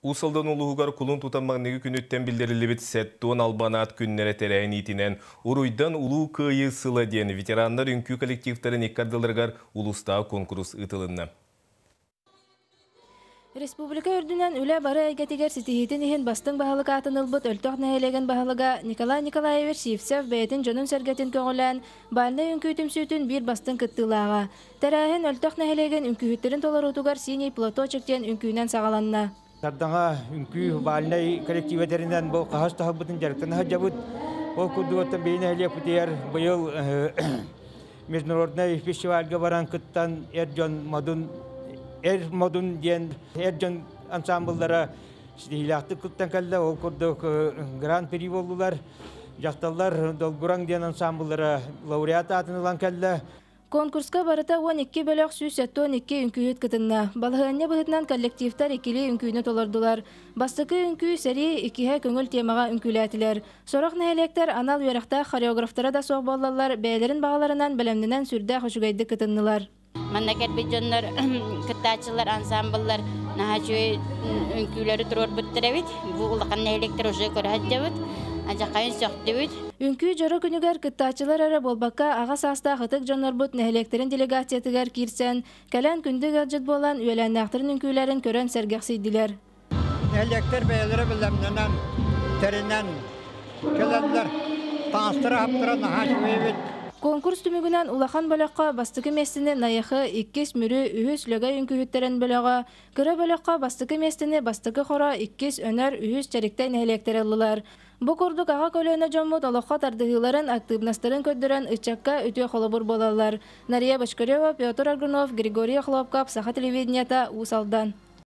Уус Алдан улууһугар кулун тутар маҥнайгы күнүттэн биллэриллибит 70 албан аат күннэрэ тэрээһин иитинэн Уруйдан Улуу Кыайыы сыла диэн ветераннар үҥкүү коллективтарын икки ардыларыгар улуустааҕы куонкурус ыытылынна. Республика үрдүнэн үлэ бары эйгэтигэр ситиһиитин иһин бастыҥ баһылык аатын ылбыт Өлтөх нэһилиэгин баһылыга Николай Николаевич Сивцев бэйэтин дьонун-сэргэтин көҕүлээн, бальнай үҥкүү түмсүүтүн биир бастыҥ кыттыылааҕа. Тэрээһин Өлтөх нэһилиэгин үҥкүүһүттэрин толоруутугар «Синий платочек» диэн үҥкүүнэн саҕаланна. Сардаҥа үҥкүү бальнай коллектива тэринэн бу хаһыс таһылбытын дьарыктана сылдьабыт. Ол курдук оттон биһи нэһилиэкпитигэр быйыл международнай фестивальга баран кыттан эр дьон модун эр модун диэн эр дьон ансамбллара ситиһиилээхтик кыттан кэллэ. Ол курдук гран-при буоллулар. Дьахталлар Долгураҥ диэн ансамбллара лауреат аатын ылан кэллэ. Конкурска барыта 12 бөлөх 172 үҥкүүһүт кытынна. Балаһыанньа быһыытынан коллективтар иккилии үҥкүүнү толордулар. Бастакы үҥкүү сэрии, иккиһэ көҥүл темаҕа үҥкүүлээтилэр. Сорох нэһилиэктэр анал үөрэхтээх хореографтара да суох буоллаллар, бэйэлэрин баҕаларынан бэлэмнэнэн сүрдээх үчүгэйдик кытыннылар. Манна кэлбит дьоннор, кыттааччылар, ансамбллар наһаа үчүгэй үҥкүүлэри туруорбуттар эбит. Бу улахан нэһилиэктэр уже көрө сылдьабыт. Адьахайын сөхтүбүт. Үҥкүү дьоро күнүгэр кыттааччылар эрэ буолбакка, аҕа саастаах ытык дьоннорбут нэһилиэктэрин делегациятыгар киирсэн, кэлэн күндү ыалдьыт буолан, үөлээннээхтэрин үҥкүүлэрин көрөн сэргэхсийдилэр. Нэһилиэктэр бэйэлэрэ бэлэмнэнэн, тэринэн кэлэллэр. Таҥастара-хаптара наһаа үчүгэй эбит. Конкурс түмүгүнэн улахан бөлөххө бастакы миэстэни Найахы, иккис Мүрү, үһүс Лөгөй үҥкүүһүттэрин бөлөҕө, кыра бөлөххө бастакы миэстэни Бастакы Хоро, иккис Өнөр, үһүс Чэриктэй нэһилиэктэрэ ыллылар. Бу курдук аҕа көлүөнэ дьоммут олоххо тардыһыыларын, актыыбынастарын көрдөрөн ыччакка үтүө холобур буолаллар. Нария Бочкарева, Петр Аргунов, Григорий Охлопков, Саха телевидениета, Уус Алдан.